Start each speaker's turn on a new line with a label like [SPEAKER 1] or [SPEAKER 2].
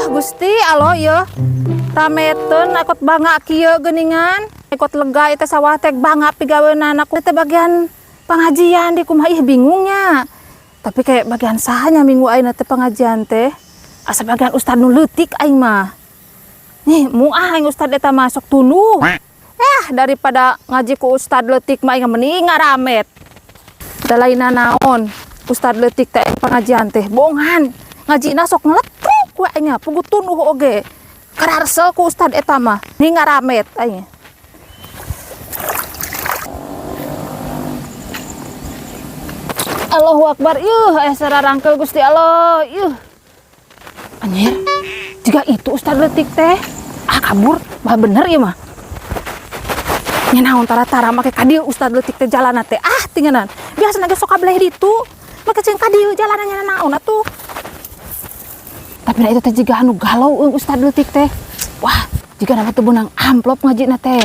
[SPEAKER 1] Gusti Allah ya. Rameteun akot bangga kieu geuningan. Ikot lega itu sawah teh bangga pigaweunana ku teh bagian pengajian di kumaha ih bingungnya. Tapi kayak bagian sahanya minggu ayeuna teh pengajian teh. Asa bagian ustad nu leutik aing mah. Nih, muah aing ustad eta masuk tunduh. Eh, daripada ngaji ku ustad leutik mah aing mending ngaramet. Da lainna naon? Ustad leutik teh pengajian teh bongan. Ngajina sok ngeletruk we aing puguh tunduh oge. Kararsel ku ustad eta mah. Nih ngaramet aing. Allahu Akbar, yuh, eh sararangkel Gusti Allah, yuh. Anjir, jika itu ustad leutik teh, ah kabur, bah bener ya mah. Nya naon tara-tara make kadieu ustad leutik teh jalanna teh, ah tinggalan. Biasana ge sok kabeleh ditu, make jeung kadieu jalanna naon atuh. Tapi nah itu teh jiga anu galau euy ustad leutik teh. Wah, jiga nama teu beunang amplop ngajina teh.